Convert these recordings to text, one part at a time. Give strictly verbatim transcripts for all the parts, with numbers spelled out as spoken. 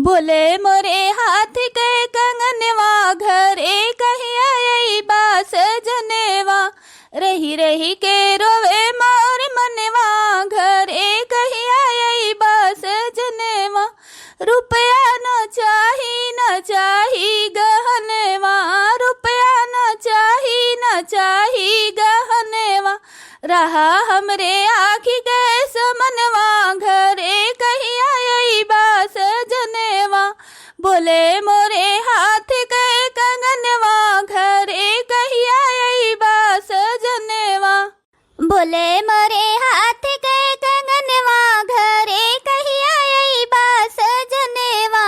बोले मोरे हाथ के कंगनवा, घरे कहिया अइबा सजनवा। रहि रहि के रोवे मोर मनवा, घरे कहिया अइबा सजनवा। रुपया न चाही, न चाही गहनवा, रुपया न चाही, न चाही गहनवा। रहा हमरे आँखी के समनवा, घरे कहिया अइबा सजनवा। बोले मोरे हाथ के कंगनवा, घरे कहिया अइबा सजनवा। बोले मोरे हाथ के कंगनवा, घरे कहिया अइबा सजनवा।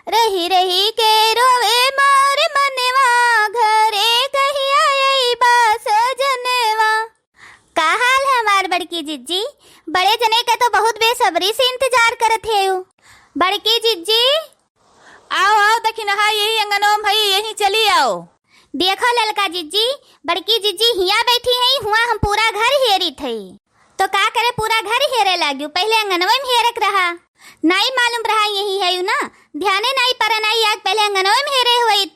रहि रहि के रोवे मोर मनवा, घरे कहिया अइबा सजनवा। का हाल है हमार बड़की जिज्जी? बड़े जने का तो बहुत बेसब्री से इंतजार करत हेउ। बड़की जिज्जी। आओ, आओ, दखिनहा, यही अंगनवा में हई, यहीं चली आओ। देखो ललका जिज्जी, बड़की जिज्जी हियाँ बैठी हई, हुआँ हम पूरा घर हेरित हई। तो का करे पूरा घर हेरे लाग्यू, पहिले अंगनवे में हेरक रहा। नाई मालूम रहा यही हई ना, ध्याने नाई परे नाई आज पहिले अंगनवे में हेरे होइत।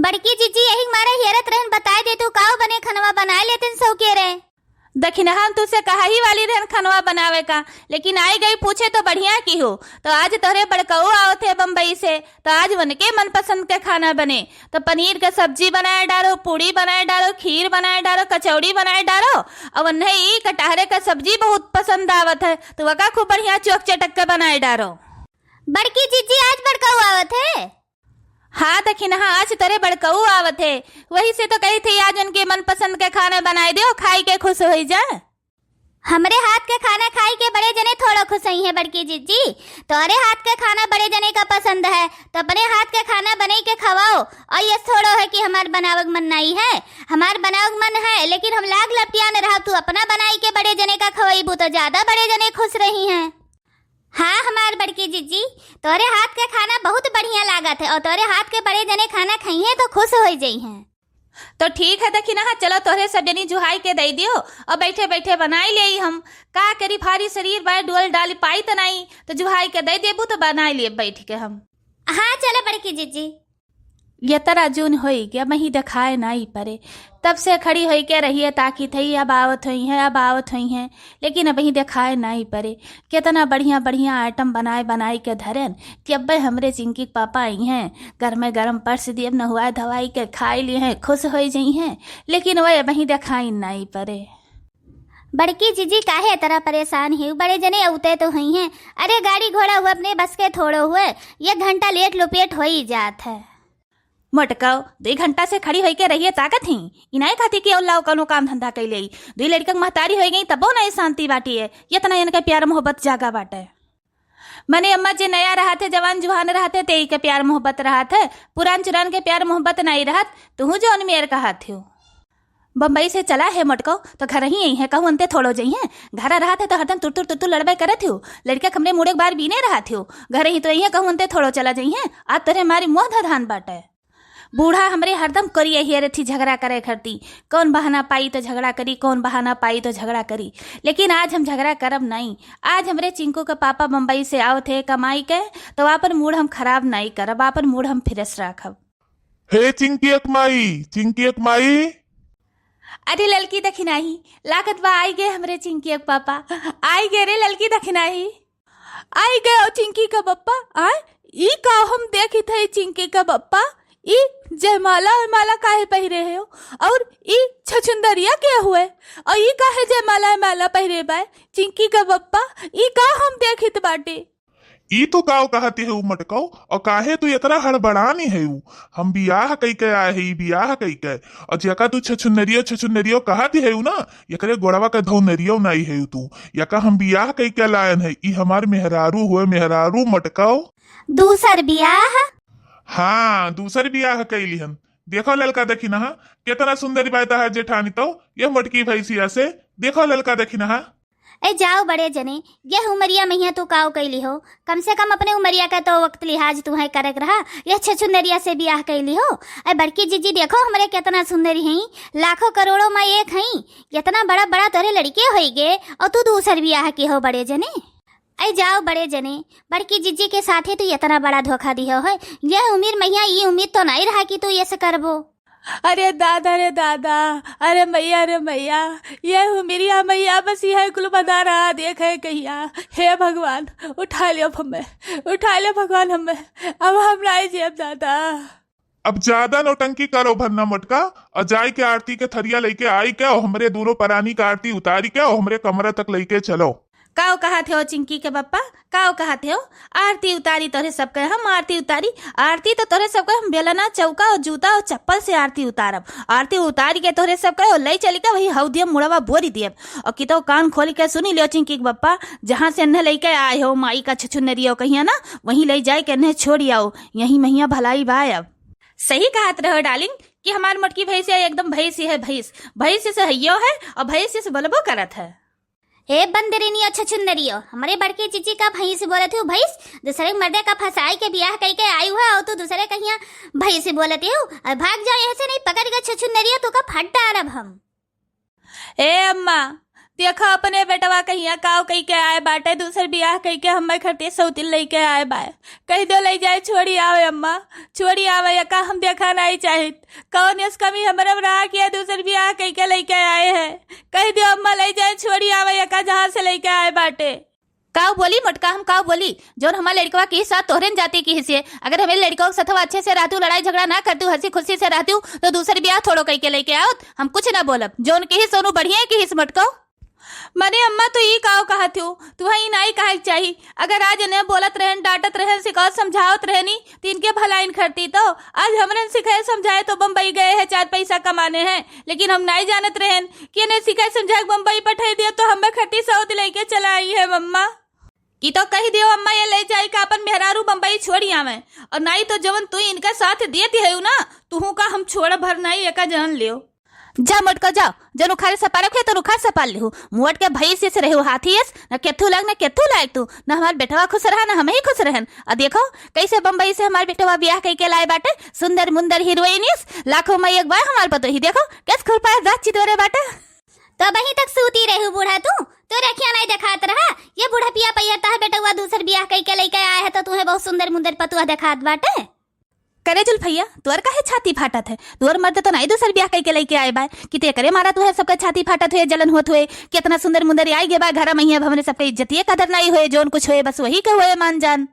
बड़की जिज्जी यही मारे हेरत रहन, बताए देतू काउ बने खनवा बनाए लेतिन सौके रे। दखिनहा हम तुसे कहही वाली रहन खनवा बनावे का, लेकिन आई गई पूछे तो बढ़िया किहो। तो आज तोहरे बड़कऊ आवत है बम्बई से, तो आज उनके मनपसंद के खाना बने। तो पनीर का सब्जी बनाए डारो, पूड़ी बनाए डारो, खीर बनाए डारो, कचौड़ी बनाए डारो, और उन्हें ई कटहरे का सब्जी बहुत पसंद आवत है, तो वका खूब बढ़िया चोक चटक के बनाए डारो। बड़की जिज्जी आज बड़कऊ आवत है। हाँ दखिनहा, आज तोरे बड़कऊ आवत है, वही से तो कही थी आज उनके मनपसंद के खाना बनाए दियो, खाई के खुश होई जा। हमरे हाथ के खाना खाई के बड़े जने थोड़ो खुश होई हैं बड़की जिज्जी, तोरे हाथ के खाना बड़े जने का पसंद है, तो अपने हाथ के खाना बनाई के खवाओ। और ये थोड़ो है कि हमार बनावक मन नहीं है, हमार बनावक मन है, लेकिन हम लाग लपटिया न रहा, तू अपना बनाई के बड़े जने का खवाईबू तो ज्यादा बड़े जने खुश रही हैं। हाँ हमार बड़की जिज्जी, तोरे हाथ के खाना बहुत बढ़िया लागत है और तोरे हाथ के बड़े जने खाना खइहें तो खुश होइ जइहें। तो ठीक है दखिनहा, चलो तोहरे सब जनी जुहाई के दइ दियो और बैठे बैठे बनाई लेई हम। का करी, भारी शरीर बाय, डोल डाली पाई त नाई, तो जुहाई के दइ देबू तो बनाई लेब बैठ के हम। हाँ चलो बड़की जिज्जी। यतरा जून होई के अबहीं देखाए नाई परे। तब से खड़ी होई के रहिए ताकित हई, अब आवत होइहें, अब आवत होइहें, लेकिन अबहीं देखाए नाई परे। केतना बढ़िया बढ़िया आइटम बनाए बनाए के धरेन कि अब्बे हमरे चिंकी के पापा अइहें, गरमे गरम परस दियब, नहुआए धवाई के खाई लिहें, खुश होई जइहें, लेकिन वह अबहीं देखाइन नाई परे। बड़की जिज्जी काहे इतना परेशान हिउ, बड़े जने अउते तो होइहें। अरे गाड़ी घोड़ा हुए अपने बस के थोड़ो हुए, एक घंटा लेट लोपेट होई जात है। मोटकऊ, दुई घंटा से खड़ी होइके रहिए ताकत ही। इनाए खाती कि और लाओ कौनो काम धंधा कइ लेई। दुई लड़िका के महतारी होइ गई तबो ना शांति बाटी है। यतना इनके प्यार मोहब्बत जागा बाटे। मने अम्मा जे नया रहत है, जवान जुहान रहत है, तेई के प्यार मोहब्बत रहत है। पुरान चुरान के प्यार मोहब्बत नाई रहत। तुहू जौन मेर कहत हो। बम्बई से चला है मोटकऊ, तो घर ही अइहें, कहूँ अंते थोड़ो जइहें। घर रहत है तो हरदम तुरतुर तुरतुर लड़बे करत हो। लड़िका के हमरे मुड़े के बार बीने रहत हो। घर ही तो अइहें, कहूँ अंते थोड़ो चला जइहें। आज तोरे मारी मुँह धधान बाटे। बूढ़ा हमरे हरदम करिया हेरे थी झगड़ा करे खरती। कौन बहाना पाई तो झगड़ा करी, कौन बहाना पाई तो झगड़ा करी। लेकिन आज हम झगड़ा करब नाई। आज हमरे चिंकू के पापा बम्बई से आवत है कमाई के, तो आपन मूड हम खराब नाई करब, आपन मूड हम फ्रेश राखब। हे चिंकी एक माई, चिंकी एक माई। अरे ललकी दखिनाही, लागत बा आई गए हमरे चिंकी एक पापा। आई गए रे ललकी दखिनाही। आई गए ओ चिंकी का बप्पा। आय, ई का हम देखित है चिंकी का बप्पा? ई जयमाला वयमाला काहे पहिरे है? और ई छछुंदरिया के हुए? और ई काहे जयमाला वयमाला पहिरे बाय? चिंकी का बप्पा, ई का हम देखित बाटे? ई तू काव कहती है उ मटकऊ? और काहे तू इतना हड़बड़ानी है उ? हम बियाह कई के आए है, ई बियाह कई के। और जेका तू छछुंदरियो, छछुंदरियो कहती है उ ना, एकरे गोड़वा के धौनरियो नाई है उ तू। यका हम बियाह कई के लायन है, ई हमार मेहरारू हुए, मेहरारू मटकऊ। दूसर बियाह? हाँ, दूसर बियाह कई लिहन। देखो ललका दखिनहा, केतना सुंदर बाय तहार जेठानी तो, ये मोटकी भैंसिया से। देखो ललका दखिनहा। ए जाओ बड़े जने, ये उमरिया में हियाँ तू काव कइली हो? कम से कम अपने उमरिया का तो वक्त लिहाज तू है करक रहा, ये छछुंदरिया से बियाह कइली हो। ए बड़की जिज्जी देखो हमरे केतना सुंदरी हई, लाखों करोड़ों में एक हई, इतना बड़ा बड़ा तोरे लड़के होई गे और तू दूसर बियाह की हो बड़े जने। ऐ जाओ बड़े जने, बड़की जिज्जी के साथे तू इतना बड़ा धोखा दिहो है। यह उम्र मैया, ई उम्र तो नहीं रहा कि तू ये से करबो। अरे दादा रे दादा, अरे मैया रे मैया, ये उमिरिया मैया बस यह कुल बना रहा, देखे कहिया। हे भगवान, उठा लियो हमें, उठा लियो भगवान हमें, अब हम नहीं जियब दादा। अब ज्यादा नौटंकी करो भन्ना मोटका, और जाए के आरती के थरिया लेके आई के, और हमरे दोनों परानी का आरती उतारी के, और हमरे कमरा तक लेके चलो। काव कहत हो चिंकी के बप्पा, काव कहत हो? आरती उतारी तोहरे सबके हम, आरती उतारी, आरती तो तोहरे सबके हम बेलना, चौका और जूता और चप्पल से आरती उतारब। आरती उतारी के तोहरे सबके और ले चली के वही हऊ दियब, मुड़वा बोरी दियब। और कितो कान खोल के सुनी लियो चिंकी के बप्पा, जहाँ से एन्हे लेके आए हो माई का छुछुनरियो कहिया ना, वहीं ले जाए के एन्हे छोड़ी आओ, यही महिया भलाई बा अब। सही कहत रहो डार्लिंग कि हमार मोटकी भैंस है, एकदम भैंस ही है, भैंस, भैंस से हइयो है और भैंस से बोलबो करत है। हे बंदरिनियो छछुंदरियो, हमरे बड़के जिज्जी का भैंस बोलत हूँ, भैंस? दूसरे मर्दे का फंसाई के बियाह कई के आई हुआ और तू दूसरे कहिया भैंस बोलत हूँ। और भाग जाओ यहाँ से, नहीं पकड़ के छछुंदरियो तू का फट डालब हम। ए अम्मा, देखो अपने बेटवा कहिया काव कई के आए बाटे, दूसर बियाह कई के हमें खरती सौतिन लई के आए बाए। कह दो लई जाए छोड़ी आवे अम्मा, छोड़ी आवे, यका हम देखा नहीं चाहित। कौन यस कमी हमरे में रहा कि ये दूसर बियाह कई के लई के आए हैं? कह दो अम्मा लई जाए छोड़ी आवे, यका जहाँ से लई के आए बाटे। काव बोली मोटका, हम काव बोली? जौन हमार लड़कवा की साथ तोहरे न जाती की हिस्से, अगर हमें लड़कवा के सथवा अच्छे से रहतू, लड़ाई झगड़ा ना करतू, हंसी खुशी से रहतू, तो दूसर बियाह थोड़ो कई के लई के आवत, हम कुछ ना बोलब। जौन की हिस्से उनु बढ़िया की हिस्से मोटको। मने अम्मा, तू ई काव कहत हो? तुहे ई नाई कहे के चाही। अगर आज इन्हें बोलत रहन, डांटत रहन, सिखावत समझावत रहनी, तो इनके भलाइन खरती तो। आज हमरन सिखाए समझाए तो बम्बई गए हैं, चार पैसा कमाने हैं, लेकिन हम नाई जानत रहन कि इन्हें सिखाए समझाए के बम्बई पठाई दिया तो हमें खरती सौत लेके चला आई है मम्मा। कि तो कही दियो अम्मा, ये ले जाए का अपन मेहरारू बम्बई छोड़ी आवे, और नाई तो जवन तू इनका साथ देती है ना, तुहू का हम छोड़ भर नाई एका जान लियो। जा मोटका जा, जौन उखाड़े सपारे के तो उखाड़ सपार लिहू। मुअट के भैंस से रहू, हाथी एस, न केथू लाग, न केथू लायक तू, न हमार बेटवा खुश रहा, न हम ही खुश रहन। आ देखो, कैसे बम्बई से हमार बेटवा बियाह कई के लाए बाटे, सुंदर मुंदर हीरोइन एस, लाखों में एक बार हमार पतोही। देखो, कैस खुरपाए दाँत चितोरे बाटे। तो अबहीं तक सूती रहू बूढ़ा तू, तो रखिया नहीं देखात रहा। ये बूढ़ा पिया पैया तह बेटवा दूसर बियाह कई के लई के आए है, तो तुहे बहुत सुंदर मुंदर पतुआ देखात बाटे। करे जुल्फैया, तोर काहे छाती फाटत है? तोर मर्द तो नाई दूसर बियाह कई के लई के आए बाय, कि ते करे मारा तुहे सबका छाती फाटत हुए, जलन होत हुए, कि इतना सुंदर मुंदर आई गे बा घर में, अब हमरे सबके इज्जतिये कदर नाई हुए, जौन कुछ हुए बस वही के हुए मान जान।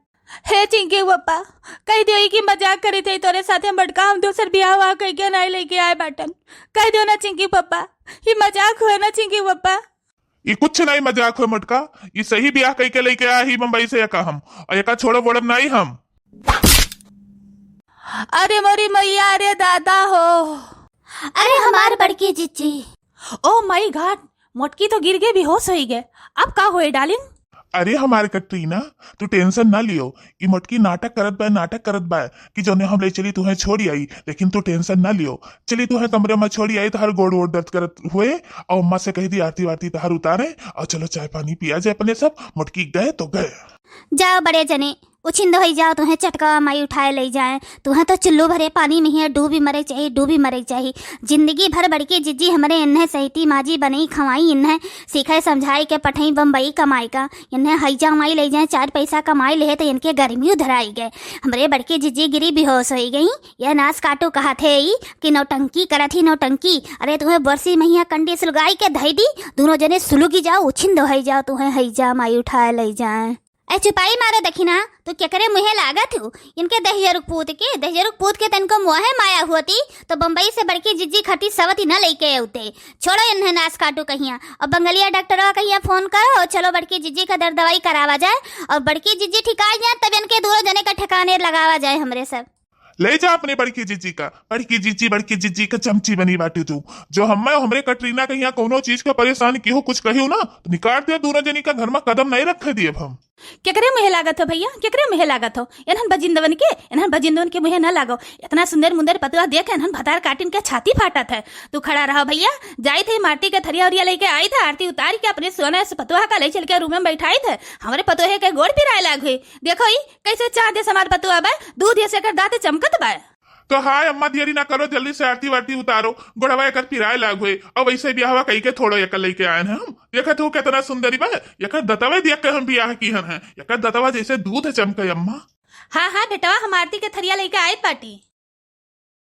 हे चिंकी पप्पा, कह दियो कि मजाक करी थे तोरे साथे मटका, हम दूसर बियाह हुआ कई के नाई लई के आए बाटन। कह दियो ना चिंकी पप्पा, ये मजाक हुए ना चिंकी पप्पा। ई कुछ नाई मजाक हो मोटका, ई सही बियाह कई के लई के आ ही बम्बई से एका हम, और एका छोड़ब वोड़ब नाई हम। अरे मोरी मैया, अरे दादा हो। अरे हमार बड़की जिज्जी। Oh my God, मोटकी तो गिर गए, बेहोश होई गए। अब का होए डार्लिंग? अरे हमार कटरीना, तू tension ना लियो, ई मोटकी नाटक करत बा, नाटक करत बा कि जौने हम ले चली तुहे छोड़ी आई, लेकिन तू tension ना लियो, चली तुहे कमरे में छोड़ी आई, तहार गोड़ वोड़ दर्द करत हुए, और अम्मा से कह दी आरती वारती तहार उतारे, और चलो चाय पानी पिया जाए अपने सब, मोटकी गए तो गए। जाओ बड़े जने, उछिंद होई जाओ, तुहे चटकवा माई उठाए लई जाए। तुहे तो चुल्लू भरे पानी में ही डूबी मरे चाही, डूबी मरे चाही। जिंदगी भर बड़की जिज्जी हमरे इन्हें सहिती माजी बनई खवाई, इन्हें सिखाई समझाई के पठई बम्बई कमाई का, इन्हें हैजा माई लई जाए, चार पैसा कमाई लेहे तो इनके गर्मी उधराई गए। हमरे बड़की जिज्जी गिरी बेहोश होई गई। यह नास काटू कहत है ई कि नौटंकी करत ही नौटंकी। अरे तुहे बरसी महिया कंडी सुलगाई के धई दी, दोनों जने सुलुगी जाओ, उछिंद होई जाओ, तुहे हैजा माई उठाए लई जाए। ए चुपाई मारो दखिना, तू केकरे मुँहे लागत हू? इनके दहिजरुक पूत के, दहिजरुक पूत के तनको मोहे माया होती, तो बम्बई से बड़की जिज्जी खटी सवती न लइके अउते। छोड़ो इन्हें नास काटू कहिया। अब बंगलिया डॉक्टरवा कहिया फोन करो, और चलो बड़की जिज्जी का दर्द दवाई करावा जाए, और बड़की जिज्जी ठिकाई जाए, तब इनके दोनों जने का ठिकाने लगावा जाए हमरे सब। ले जा अपने बड़की जिज्जी का, बड़की जिज्जी, बड़की जिज्जी का चमची बनी बाटू तू। जो हम्मे, हमरे कटरीना कहिया कौनो चीज का परेशान केहू कुछ कहियो ना, तो निकाल दे दोनों जनी का घर में कदम नहीं रखे दिए अब हम। केकरे मुँहे लागत हो भैया, केकरे मुँहे लागत हो? एनहन बजिंदवन के, एनहन बजिंदवन के मुँहे न लागो। इतना सुंदर मुंदर पतुआ देख, एनहन भतार काटिन के छाती फाटत है। तू खड़ा रहो भैया, जाई थे माटी के थरिया उरिया लेके आई थे, आरती उतार के अपने सोना से पतुआ का ले चल के रूम में बैठाई थे। हमरे पतोहे के गोड़ पिराए लाग हुई। देखो ई कैसे चाँद जैसे हमार पतुआ बा, दूध जैसे एकर दाँत चमकत बा। तो हाय अम्मा, देरी ना करो, जल्दी से आरती वारती उतारो, गोड़वा एकर पिराए लाग हुए। और वैसे ब्याहवा कई के थोड़ो एकर लेके आयन है हम। देखत हो कितना सुंदरी बा, एकर दतवे देख के हम ब्याह किहन है। एकर दतवा जैसे दूध चमके अम्मा। हाँ हाँ बेटवा, हम आरती के थरिया लेके आइत बाटी।